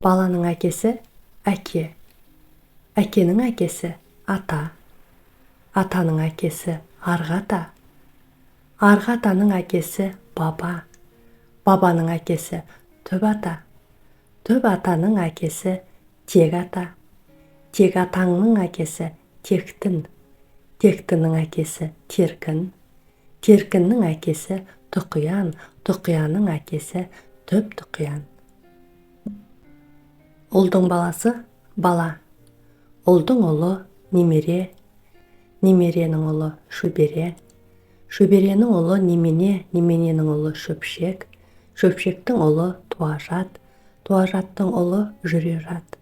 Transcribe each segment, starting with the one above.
Баланың әкесі әке, әкенің әкесі ата, атаның әкесі арғы ата, арғы атаның әкесі баба, бабаның әкесі түп ата, түп атаның әкесі тек ата, тек атаңның әкесі тектін, тектінің әкесі теркін, теркіннің әкесі тұқиян, тұқиянның әкесі түп тұқиян. Ұлдың баласы бала, ұлдың ұлы немере, немеренің ұлы шөбере, шөберенің ұлы немене, немененің ұлы шөпшек, шөпшектің ұлы туажат, туажаттың ұлы жүрежат,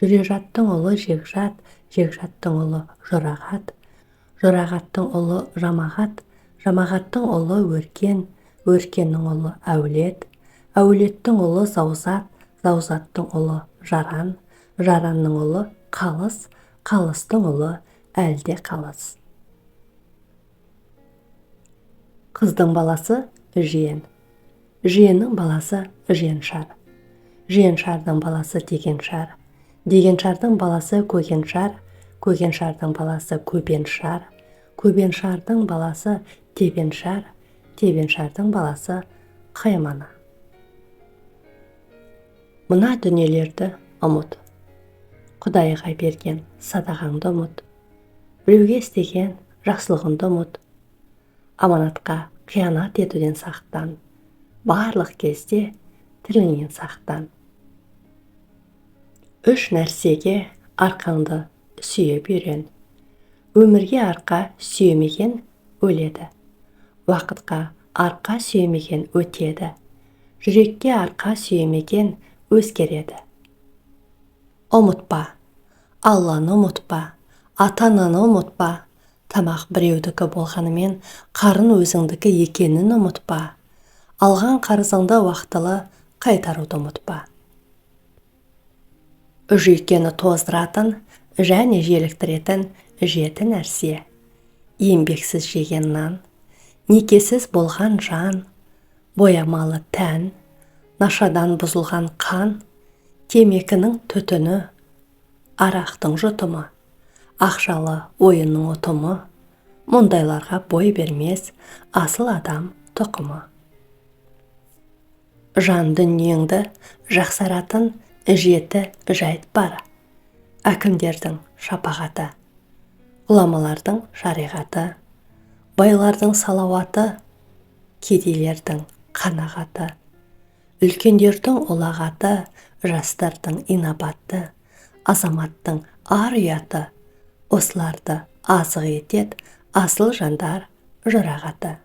жүрежаттың ұлы жекжат, жекжаттың ұлы жұрағат, жұрағаттың ұлы жамағат, жамағаттың ұлы өркен, өркеннің ұлы әулет, әулеттің ұлы заузат, заузаттың ұлы жаран, жаранның ұлы қалыс, қалыстың ұлы әлде қалыс. Қыздың баласы жиен, жиеннің баласы жиеншар, жиеншардың баласы дегеншар, дегеншардың баласы көгеншар, көгеншардың баласы көбеншар, көбеншардың баласы тебеншар, тебеншардың баласы қаймана. Мына дүниелерді ұмыт. Құдайға берген садағаңды ұмыт. Біреуге істеген жақсылығыңды ұмыт. Аманатқа қиянат етуден сақтан. Барлық кезде тіліңнен сақтан. Үш нәрсеге арқаңды сүйеп үйрен. Өмірге арқа сүйемеген өледі. Уақытқа арқа сүйемеген өтеді. Жүрекке арқа сүйемеген өзгереді. Ұмытпа, Алланы ұмытпа, ата-ананы ұмытпа, тамақ біреудікі болғанымен қарын өзіңдікі екенін ұмытпа, алған қарызыңды уақытылы қайтаруды ұмытпа. Жүйкені тоздыратын және желіктіретін жеті нәрсе: еңбексіз жеген нан, некесіз болған жан, боямалы тән, нашадан бұзылған қан, темекінің түтіні, арақтың жұтымы, ақшалы ойынның ұтымы, мұндайларға бой бермес асыл адам тұқымы. Жан дүниеңді жақсаратын жеті жайт бар: әкімдердің шапағаты, ғұламалардың шариғаты, байлардың салауаты, кедейлердің қанағаты, үлкендердің ұлағаты, жастардың инабаты, азаматтың ар-ұяты, осыларды азық етеді асыл жандар жұрағаты.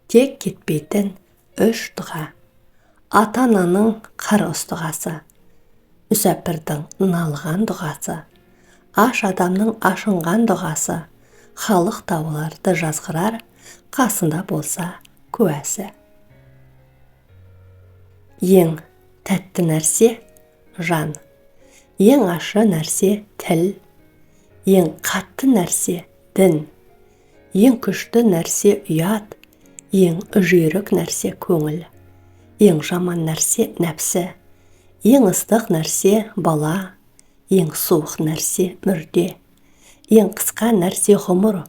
Тек кетпейтін үш дұға: ата-ананың қарғыс дұғасы, мүсәпірдің налыған дұғасы, аш адамның ашынған дұғасы, халық та оларды жазғырар, қасында болса куәсі. Ең тәтті нәрсе жан, ең ащы нәрсе тіл, ең қатты нәрсе дін, ең күшті нәрсе ұят, ең жүйрік нәрсе көңіл, ең жаман нәрсе нәпсі, ең ыстық нәрсе бала, ең суық нәрсе мүрде, ең қысқа нәрсе ғұмыр,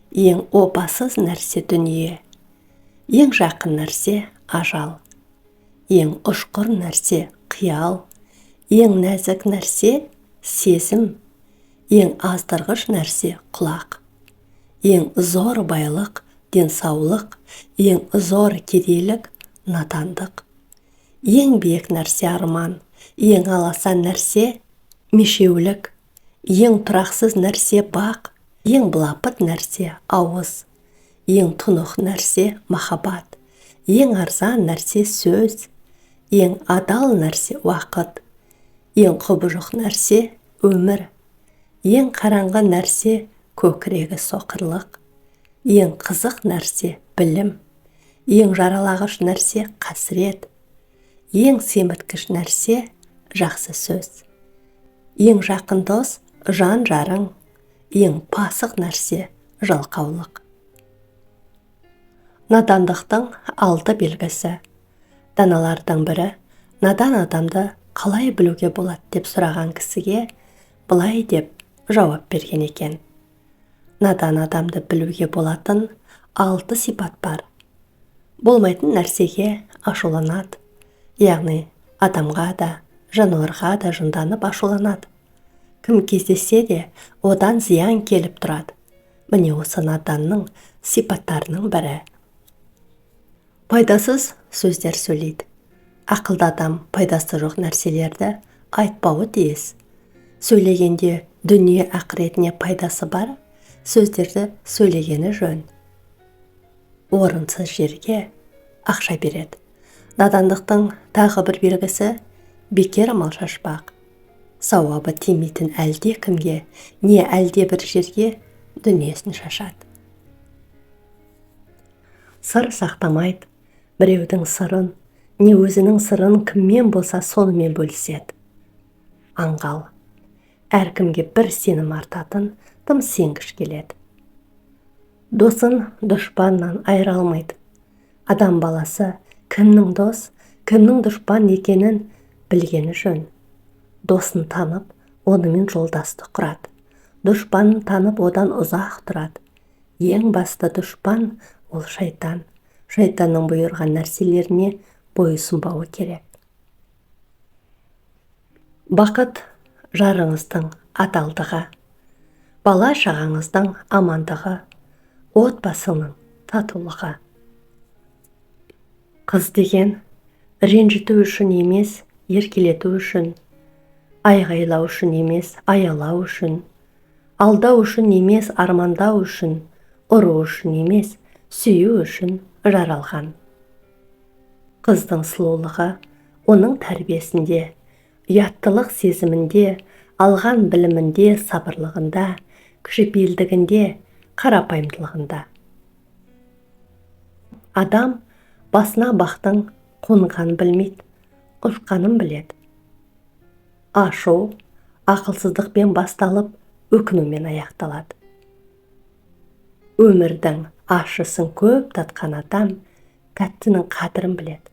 ең опасыз нәрсе дүние, ең жақын нәрсе ажал, ең ұшқыр нәрсе қиял, ең нәзік нәрсе сезім, ең аздырғыш нәрсе құлақ, ең зор байлық денсаулық, ең зор кедейлік надандық, ең биік нәрсе арман, ең аласа нәрсе мешеулік, ең тұрақсыз нәрсе бақ, ең былапыт нәрсе ауыз, ең тұнық нәрсе махаббат, ең арзан нәрсе сөз, ең адал нәрсе уақыт, ең құбыжық нәрсе өмір, ең қараңғы нәрсе көкірегі соқырлық, ең қызық нәрсе білім, ең жаралағыш нәрсе қасірет, ең семірткіш нәрсе жақсы сөз, ең жақын дос жан жарың, ең пасық нәрсе жалқаулық. Надандықтың алты белгісі. Даналардың бірі Надан адамды қалай білуге болады деп сұраған кісіге былай деп жауап берген екен. Надан адамды білуге болатын 6 сипат бар. Болмайтын нәрсеге ашуланады, яғни адамға да, жануарға да жынданып ашуланады. Кім кездессе де одан зиян келіп тұрады. Міне осы наданның сипаттарының бірі. Пайдасыз сөздер сөйлейді. Ақылды адам пайдасы жоқ нәрселерді айтпауы тиіс. Сөйлегенде дүние ақыретіне пайдасы бар сөздерді сөйлегені жөн. Орынсыз жерге ақша береді. Надандықтың тағы бір белгісі бекер мал шашпақ. Сауабы тимейтін әлде кімге, не әлде бір жерге дүниесін шашады. Сыр сақтамайды, біреудің сырын, не өзінің сырын кіммен болса сонымен бөліседі. Аңғал. Әркімге бір сенім артатын тым сенгіш келеді. Досын дұшпаннан айыра алмайды. Адам баласы кімнің дос, кімнің дұшпан екенін білгені жөн. Досын танып, онымен жолдастық құрады. Дұшпанын танып, одан ұзақ тұрады. Ең басты дұшпан ол шайтан. Шайтанның бұйырған нәрселеріне бойұсынбауы керек. Бақыт жарыңыздың адалдығы, бала шағаңыздың амандығы, отбасының татулығы. Қыз деген ренжіту үшін емес, еркелету үшін, айғайлау үшін емес, аялау үшін, алдау үшін емес, армандау үшін, ұру үшін емес, сүю үшін жаралған. Қыздың сұлулығы оның тәрбиесінде, ұяттылық сезімінде, алған білімінде, сабырлығында, кішіпейілдігінде, қарапайымдылығында. Адам басына бақтың қонғанын білмейді, ұшқанын біледі. Ашу ақылсыздықпен басталып, өкінумен аяқталады. Өмірдің ашысын көп татқан адам тәттінің қадірін біледі.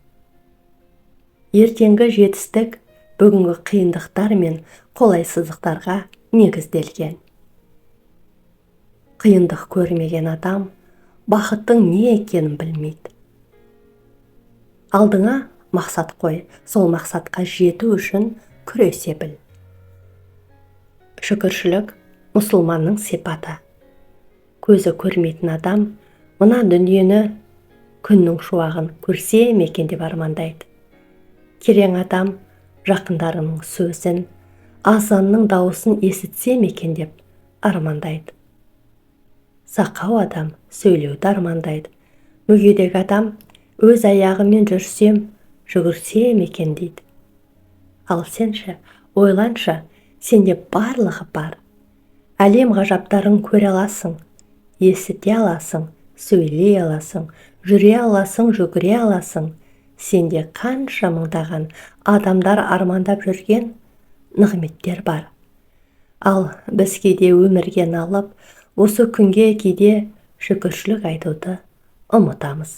Ертеңгі жетістік бүгінгі қиындықтар мен қолайсыздықтарға негізделген. Қиындық көрмеген адам бақыттың не екенін білмейді. Алдыңа мақсат қой, сол мақсатқа жету үшін күресе біл. Шүкіршілік мұсылманның сипаты. Көзі көрмейтін адам мына дүниені күннің шуағын көрсем екен деп армандайды. Керең адам жақындарының сөзін, азанның дауысын есітсем екен деп армандайды. Сақау адам сөйлеуді армандайды. Мүгедек адам өз аяғымен жүрсем, жүгірсем екен дейді. Ал сенші, ойланшы, сенде барлығы бар. Әлем ғажаптарын көре аласың, есіте аласың, сөйлей аласың, жүре аласың, жүгіре аласың. Сенде қанша мыңдаған адамдар армандап жүрген нығметтер бар. Ал біз кейде өмірге налып, осы күнге кейде шүкіршілік айтуды ұмытамыз.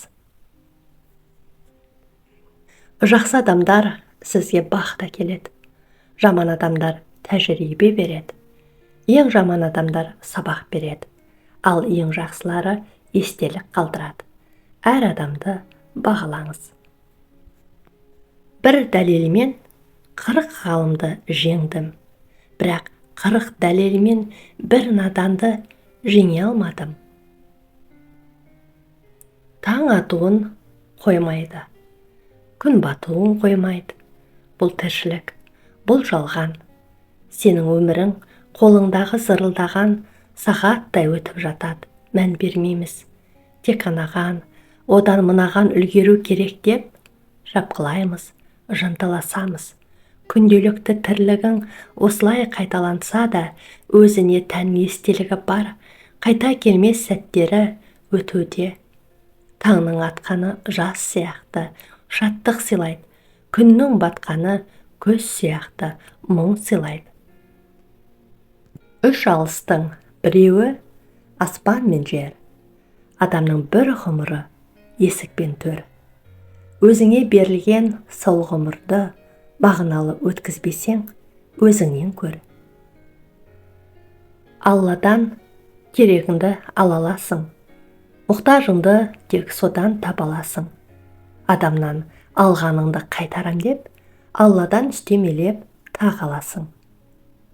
Жақсы адамдар сізге бақыт әкеледі. Жаман адамдар тәжірибе береді. Ең жаман адамдар сабақ береді. Ал ең жақсылары естелік қалдырады. Әр адамды бағалаңыз. Бір дәлелмен 40 ғалымды жеңдім. Бірақ 40 дәлелмен бір наданды жеңе алмадым. Таң атуын қоймайды, күн батуын қоймайды. Бұл тіршілік, бұл жалған. Сенің өмірің қолыңдағы зырылдаған сағаттай өтіп жатады, мән бермейміз. Тек анаған, одан мынаған үлгеру керек деп шапқылаймыз, жанталасамыз. Күнделікті тірлігің осылай қайталанса да, өзіне тән естелігі бар, қайта келмес сәттері өтуде. Таңның атқаны жас сияқты, шаттық сыйлайды, күннің батқаны көз сияқты, мұң сыйлайды. Үш алыстың біреуі аспан мен жер, адамның бір ғұмыры есік пен төр. Өзіңе берілген сол ғұмырды Мағыналы өткізбесең, өзіңнен көр. Алладан керегіңді ала аласың, мұқтажыңды тек содан таба аласың. Адамнан алғаныңды қайтарам деп, Алладан үстемелеп тағы аласың.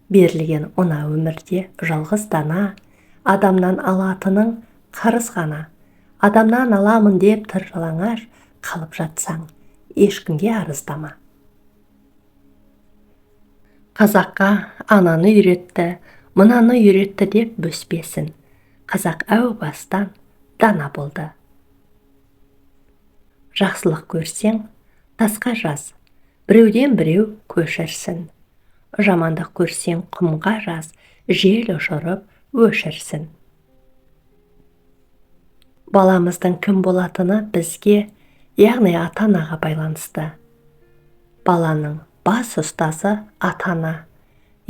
Берілген мына өмірде жалғыз дана, адамнан алатының қарыз ғана. Адамнан аламын деп тыр жалаңаш қалып жатсаң, ешкімге арыздама. Қазаққа ананы үйретті, мынаны үйретті деп бөспесін. Қазақ әу бастан дана болды. Жақсылық көрсең, тасқа жаз, біреуден біреу көшірсін. Жамандық көрсең, құмға жаз, жел ұшырып өшірсін. Баламыздың кім болатыны бізге, яғни ата-анаға байланысты. Баланың бас ұстазы ата-ана.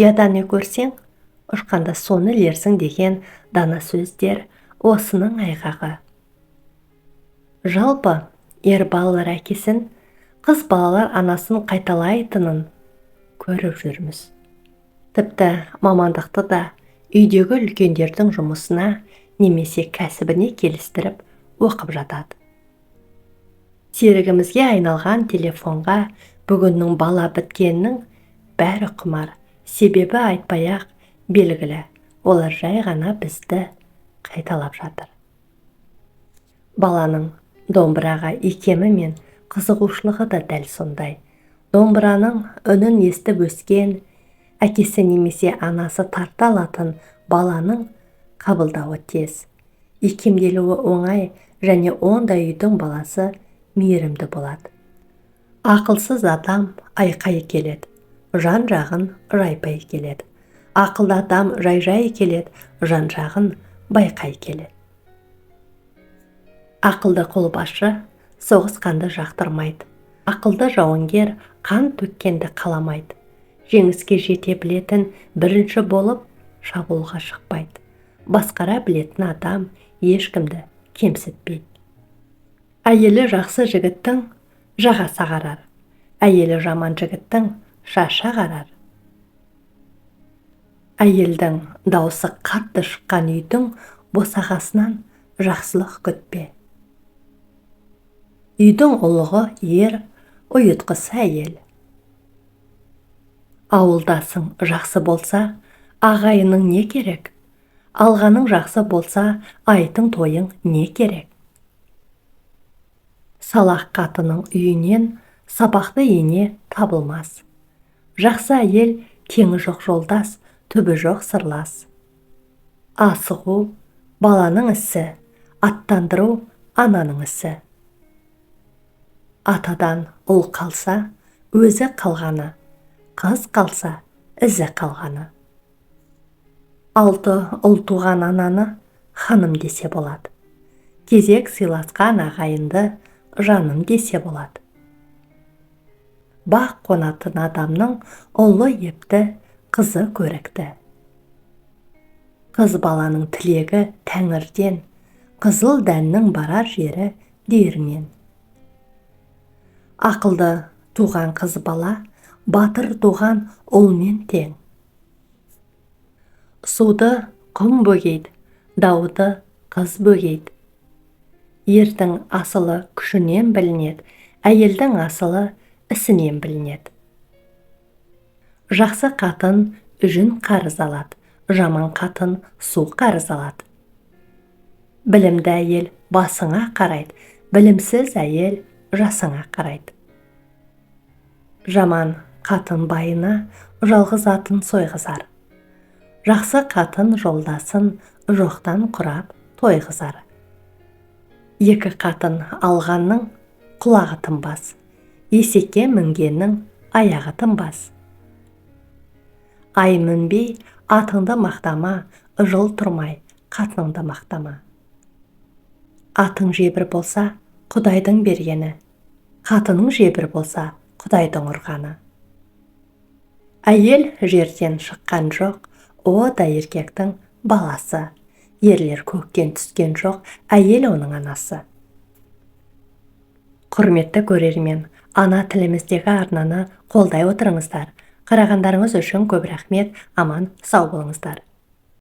Ұяда не көрсең, ұшқанда соны ілерсің деген дана сөздер осының айғағы. Жалпы, ер балалар әкесін, қыз балалар анасын қайталайтынын көріп жүрміз. Тіпті мамандықты да үйдегі үлкендердің жұмысына немесе кәсібіне келістіріп оқып жатады. Серігімізге айналған телефонға бүгіннің бала біткеннің бәрі құмар. Себебі айтпай-ақ белгілі, олар жай ғана бізді қайталап жатыр. Баланың домбыраға икемі мен қызығушылығы да дәл сондай. Домбыраның үнін естіп өскен, әкесі немесе анасы тарта алатын баланың қабылдауы тез, икемделуі оңай және ондай үйдің баласы мейірімді болады. Ақылсыз адам айқай келеді, жан-жағын жайпай келеді. Ақылды адам жай-жай келеді, жан-жағын байқай келеді. Ақылды қолбасшы соғысқанды жақтырмайды. Ақылды жауынгер қан төккенді қаламайды. Жеңіске жете білетін бірінші болып шабуылға шықпайды. Басқара білетін адам ешкімді кемсітпейді. Әйелі жақсы жігіттің жағасы ағарар, әйелі жаман жігіттің шашы ағарар. Әйелдің даусы қатты шыққан үйдің босағасынан жақсылық күтпе. Үйдің ұлығы ер, ұйытқысы әйел. Ауылдасың жақсы болса, ағайының не керек? Алғаның жақсы болса, айтың тойың не керек? Салақ қатының үйінен сабақты ене табылмас. Жақсы әйел теңі жоқ жолдас, түбі жоқ сырлас. Асығу баланың ісі, аттандыру ананың ісі. Атадан ұл қалса, өзі қалғаны, қыз қалса, ізі қалғаны. Алты ұл туған ананы ханым десе болады. Кезек сыйласқан ағайынды жаным десе болады. Бақ қонатын адамның ұлы епті, қызы көрікті. Қыз баланың тілегі тәңірден, қызыл дәннің барар жері диірмен. Ақылды туған қыз бала, батыр туған ұлмен тең. Суды құм бөгейді, дауды қыз бөгейді. Ердің асылы күшінен білінеді, әйелдің асылы ісінен білінеді. Жақсы қатын жүн қарыз алады, жаман қатын су қарыз алады. Білімді әйел басыңа қарайды, білімсіз әйел жасыңа қарайды. Жаман қатын байына жалғыз атын сойғызар. Жақсы қатын жолдасын жоқтан құрап тойғызар. Екі қатын алғанның құлағы тынбас, есекке мінгеннің аяғы тынбас. Ай мінбей атыңды мақтама, жыл тұрмай қатыныңды мақтама. Атың жебір болса, Құдайдың бергені, қатының жебір болса, Құдайдың ұрғаны. Әйел жерден шыққан жоқ, о да еркектің баласы. Ерлер көктен түскен жоқ, әйел оның анасы. Құрметті көрермен, Ана тіліміздегі арнаны қолдай отырыңыздар. Қарағандарыңыз үшін көп рахмет. Аман сау болыңыздар.